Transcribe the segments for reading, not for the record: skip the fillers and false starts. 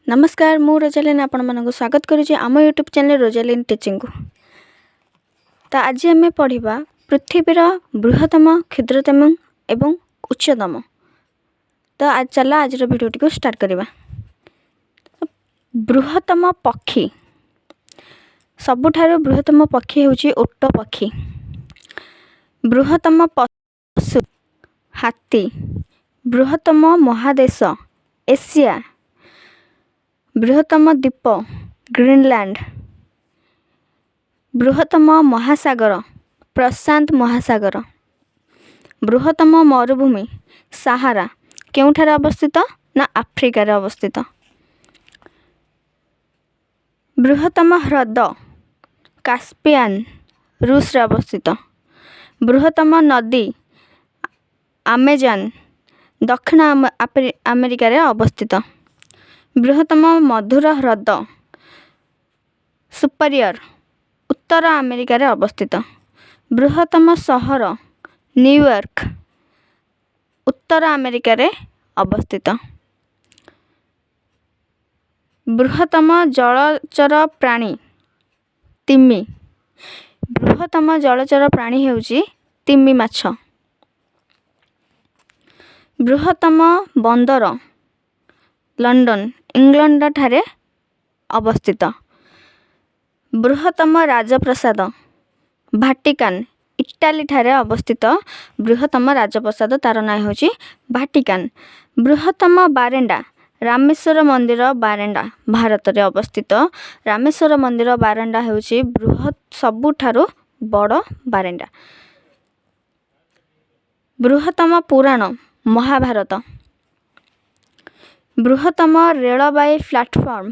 ନମସ୍କାର, ମୁଁ ରୋଜାଲିନ୍ ଆପଣମାନଙ୍କୁ ସ୍ୱାଗତ କରୁଛି ଆମ ୟୁଟ୍ୟୁବ୍ ଚ୍ୟାନେଲ୍ ରୋଜାଲିନ୍ ଟିଚିଂକୁ। ତ ଆଜି ଆମେ ପଢ଼ିବା ପୃଥିବୀର ବୃହତ୍ତମ, କ୍ଷୁଦ୍ରତମ ଏବଂ ଉଚ୍ଚତମ। ତ ଚାଲ ଆଜିର ଭିଡ଼ିଓଟିକୁ ଷ୍ଟାର୍ଟ କରିବା। ବୃହତ୍ତମ ପକ୍ଷୀ, ସବୁଠାରୁ ବୃହତ୍ତମ ପକ୍ଷୀ ହେଉଛି ଓଟ ପକ୍ଷୀ। ବୃହତ୍ତମ ପଶୁ ହାତୀ। ବୃହତ୍ତମ ମହାଦେଶ ଏସିଆ। ବୃହତ୍ତମ ଦ୍ୱୀପ ଗ୍ରୀନଲ୍ୟାଣ୍ଡ। ବୃହତ୍ତମ ମହାସାଗର ପ୍ରଶାନ୍ତ ମହାସାଗର। ବୃହତ୍ତମ ମରୁଭୂମି ସାହାରା କେଉଁଠାରେ ଅବସ୍ଥିତ ନା ଆଫ୍ରିକାରେ ଅବସ୍ଥିତ। ବୃହତ୍ତମ ହ୍ରଦ କାସ୍ପିଆନ ରୁଷରେ ଅବସ୍ଥିତ। ବୃହତ୍ତମ ନଦୀ ଆମେଜନ୍ ଦକ୍ଷିଣ ଆମେରିକାରେ ଅବସ୍ଥିତ। ବୃହତ୍ତମ ମଧୁର ହ୍ରଦ ସୁପରିୟର ଉତ୍ତର ଆମେରିକାରେ ଅବସ୍ଥିତ। ବୃହତ୍ତମ ସହର ନ୍ୟୁୟର୍କ ଉତ୍ତର ଆମେରିକାରେ ଅବସ୍ଥିତ। ବୃହତ୍ତମ ଜଳଚର ପ୍ରାଣୀ ତିମି। ବୃହତ୍ତମ ଜଳଚର ପ୍ରାଣୀ ହେଉଛି ତିମି ମାଛ। ବୃହତ୍ତମ ବନ୍ଦର ଲଣ୍ଡନ ଇଂଲଣ୍ଡ ଠାରେ ଅବସ୍ଥିତ। ବୃହତ୍ତମ ରାଜପ୍ରାସାଦ ଭାଟିକାନ ଇଟାଲୀ ଠାରେ ଅବସ୍ଥିତ। ବୃହତ୍ତମ ରାଜପ୍ରାସାଦ ତାର ନାଁ ହେଉଛି ଭାଟିକାନ। ବୃହତ୍ତମ ବାରେଣ୍ଡା ରାମେଶ୍ୱର ମନ୍ଦିର ବାରେଣ୍ଡା ଭାରତରେ ଅବସ୍ଥିତ। ରାମେଶ୍ୱର ମନ୍ଦିର ବାରଣ୍ଡା ହେଉଛି ବୃହତ୍ ସବୁଠାରୁ ବଡ଼ ବାରେଣ୍ଡା। ବୃହତ୍ତମ ପୁରାଣ ମହାଭାରତ। ବୃହତ୍ତମ ରେଳବାଇ ପ୍ଲାଟଫର୍ମ,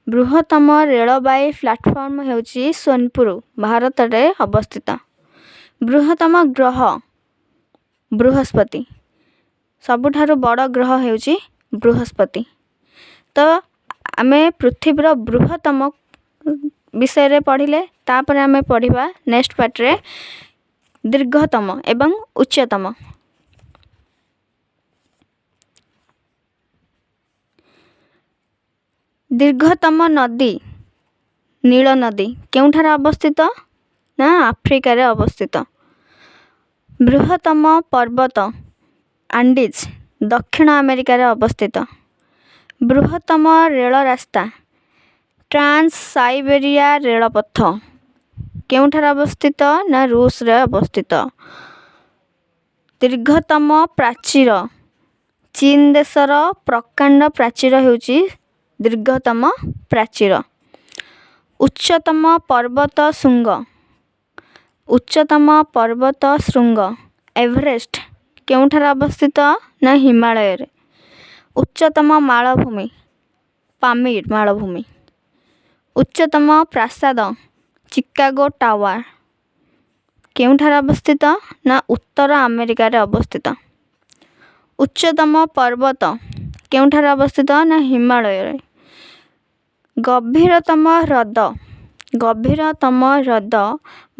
ବୃହତ୍ତମ ରେଳବାଇ ପ୍ଲାଟଫର୍ମ ହେଉଛି ସୋନପୁର ଭାରତରେ ଅବସ୍ଥିତ। ବୃହତ୍ତମ ଗ୍ରହ ବୃହସ୍ପତି। ସବୁଠାରୁ ବଡ଼ ଗ୍ରହ ହେଉଛି ବୃହସ୍ପତି। ତ ଆମେ ପୃଥିବୀର ବୃହତ୍ତମ ବିଷୟରେ ପଢ଼ିଲେ, ତାପରେ ଆମେ ପଢ଼ିବା ନେକ୍ସଟ ପାର୍ଟରେ ଦୀର୍ଘତମ ଏବଂ ଉଚ୍ଚତମ। ଦୀର୍ଘତମ ନଦୀ ନୀଳ ନଦୀ କେଉଁଠାରେ ଅବସ୍ଥିତ ନା ଆଫ୍ରିକାରେ ଅବସ୍ଥିତ। ବୃହତ୍ତମ ପର୍ବତ ଆଣ୍ଡିଜ୍ ଦକ୍ଷିଣ ଆମେରିକାରେ ଅବସ୍ଥିତ। ବୃହତ୍ତମ ରେଳ ରାସ୍ତା ଟ୍ରାନ୍ସ ସାଇବେରିଆ ରେଳପଥ କେଉଁଠାରେ ଅବସ୍ଥିତ ନା ରୁଷରେ ଅବସ୍ଥିତ। ଦୀର୍ଘତମ ପ୍ରାଚୀର ଚୀନ ଦେଶର ପ୍ରକାଣ୍ଡ ପ୍ରାଚୀର ହେଉଛି ଦୀର୍ଘତମ ପ୍ରାଚୀର। ଉଚ୍ଚତମ ପର୍ବତ ଶୃଙ୍ଗ, ଉଚ୍ଚତମ ପର୍ବତ ଶୃଙ୍ଗ ଏଭରେଷ୍ଟ କେଉଁଠାରେ ଅବସ୍ଥିତ ନା ହିମାଳୟରେ। ଉଚ୍ଚତମ ମାଳଭୂମି ପାମିର ମାଳଭୂମି। ଉଚ୍ଚତମ ପ୍ରାସାଦ ଚିକାଗୋ ଟାୱାର କେଉଁଠାରେ ଅବସ୍ଥିତ ନା ଉତ୍ତର ଆମେରିକାରେ ଅବସ୍ଥିତ। ଉଚ୍ଚତମ ପର୍ବତ କେଉଁଠାରେ ଅବସ୍ଥିତ ନା ହିମାଳୟରେ। ଗଭୀରତମ ହ୍ରଦ, ଗଭୀରତମ ହ୍ରଦ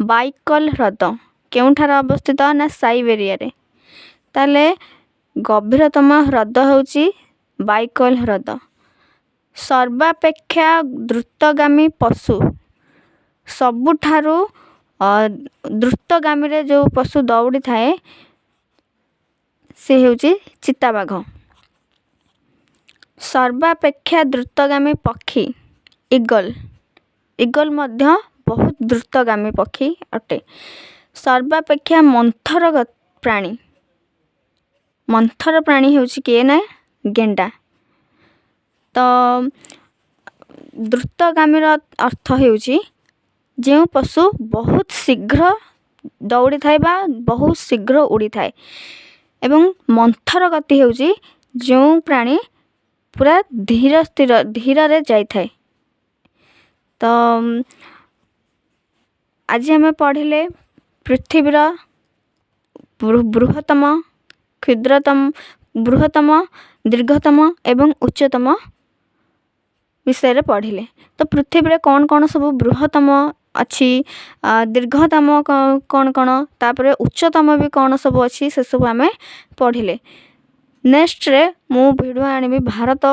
ବାଇକଲ ହ୍ରଦ କେଉଁଠାରେ ଅବସ୍ଥିତ ନା ସାଇବେରିଆରେ। ତାହେଲେ ଗଭୀରତମ ହ୍ରଦ ହେଉଛି ବାଇକଲ ହ୍ରଦ। ସର୍ବାପେକ୍ଷା ଦ୍ରୁତଗାମୀ ପଶୁ, ସବୁଠାରୁ ଦ୍ରୁତଗାମୀରେ ଯେଉଁ ପଶୁ ଦୌଡ଼ିଥାଏ ସେ ହେଉଛି ଚିତାବାଘ। ସର୍ବାପେକ୍ଷା ଦ୍ରୁତଗାମୀ ପକ୍ଷୀ ଇଗଲ, ଇଗଲ ମଧ୍ୟ ବହୁତ ଦ୍ରୁତଗାମୀ ପକ୍ଷୀ ଅଟେ। ସର୍ବାପେକ୍ଷା ମନ୍ଥର ପ୍ରାଣୀ, ମନ୍ଥର ପ୍ରାଣୀ ହେଉଛି କିଏ ନା ଗେଣ୍ଡା। ତ ଦ୍ରୁତଗାମୀର ଅର୍ଥ ହେଉଛି ଯେଉଁ ପଶୁ ବହୁତ ଶୀଘ୍ର ଦୌଡ଼ିଥାଏ ବା ବହୁତ ଶୀଘ୍ର ଉଡ଼ିଥାଏ, ଏବଂ ମନ୍ଥର ଗତି ହେଉଛି ଯେଉଁ ପ୍ରାଣୀ ପୁରା ଧୀର ସ୍ଥିର ଧୀରରେ ଯାଇଥାଏ। ତ ଆଜି ଆମେ ପଢ଼ିଲେ ପୃଥିବୀର ବୃହତ୍ତମ, କ୍ଷୁଦ୍ରତମ, ବୃହତ୍ତମ, ଦୀର୍ଘତମ ଏବଂ ଉଚ୍ଚତମ ବିଷୟରେ ପଢ଼ିଲେ। ତ ପୃଥିବୀରେ କ'ଣ କ'ଣ ସବୁ ବୃହତ୍ତମ ଅଛି, ଦୀର୍ଘତମ କ'ଣ କ'ଣ, ତାପରେ ଉଚ୍ଚତମ ବି କ'ଣ ସବୁ ଅଛି, ସେସବୁ ଆମେ ପଢ଼ିଲେ। ନେକ୍ସଟରେ ମୁଁ ଭିଡ଼ିଓ ଆଣିବି, ଭାରତ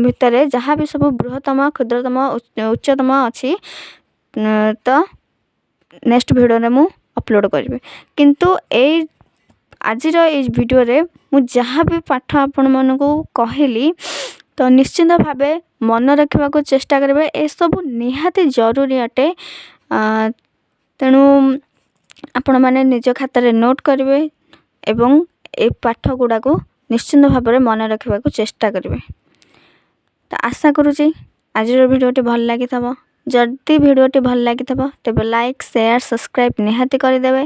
ଭିତରେ ଯାହା ବି ସବୁ ବୃହତ୍ତମ, କ୍ଷୁଦ୍ରତମ, ଉଚ୍ଚତମ ଅଛି, ତ ନେକ୍ସଟ ଭିଡ଼ିଓରେ ମୁଁ ଅପଲୋଡ଼ କରିବି। କିନ୍ତୁ ଏଇ ଆଜିର ଏଇ ଭିଡ଼ିଓରେ ମୁଁ ଯାହା ବି ପାଠ ଆପଣମାନଙ୍କୁ କହିଲି, ତ ନିଶ୍ଚିନ୍ତ ଭାବେ ମନେ ରଖିବାକୁ ଚେଷ୍ଟା କରିବେ। ଏସବୁ ନିହାତି ଜରୁରୀ ଅଟେ। ତେଣୁ ଆପଣମାନେ ନିଜ ଖାତାରେ ନୋଟ୍ କରିବେ ଏବଂ ଏ ପାଠ ଗୁଡ଼ାକୁ ନିଶ୍ଚିନ୍ତ ଭାବରେ ମନେ ରଖିବାକୁ ଚେଷ୍ଟା କରିବେ। ତ ଆଶା କରୁଛି ଆଜିର ଭିଡ଼ିଓଟି ଭଲ ଲାଗିଥିବ। ଯଦି ଭିଡ଼ିଓଟି ଭଲ ଲାଗିଥିବ, ତେବେ ଲାଇକ୍, ସେୟାର, ସବସ୍କ୍ରାଇବ୍ ନିହାତି କରିଦେବେ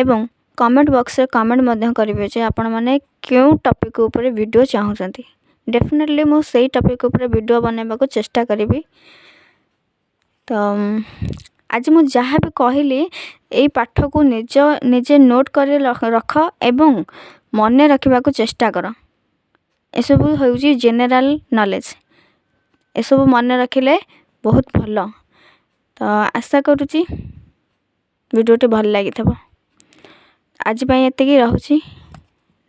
ଏବଂ କମେଣ୍ଟ ବକ୍ସରେ କମେଣ୍ଟ ମଧ୍ୟ କରିବେ ଯେ ଆପଣମାନେ କେଉଁ ଟପିକ୍ ଉପରେ ଭିଡ଼ିଓ ଚାହୁଁଛନ୍ତି। ଡେଫିନେଟଲି ମୁଁ ସେଇ ଟପିକ୍ ଉପରେ ଭିଡ଼ିଓ ବନାଇବାକୁ ଚେଷ୍ଟା କରିବି। ତ ଆଜି ମୁଁ ଯାହା ବି କହିଲି, ଏଇ ପାଠକୁ ନିଜ ନିଜେ ନୋଟ୍ କରି ରଖ ଏବଂ ମନେ ରଖିବାକୁ ଚେଷ୍ଟା କର। ଏସବୁ ହେଉଛି ଜେନେରାଲ ନଲେଜ। ଏସବୁ ମନେ ରଖିଲେ ବହୁତ ଭଲ। ତ ଆଶା କରୁଛି ଭିଡ଼ିଓଟି ଭଲ ଲାଗିଥିବ। ଆଜି ପାଇଁ ଏତିକି ରହୁଛି।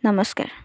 ନମସ୍କାର।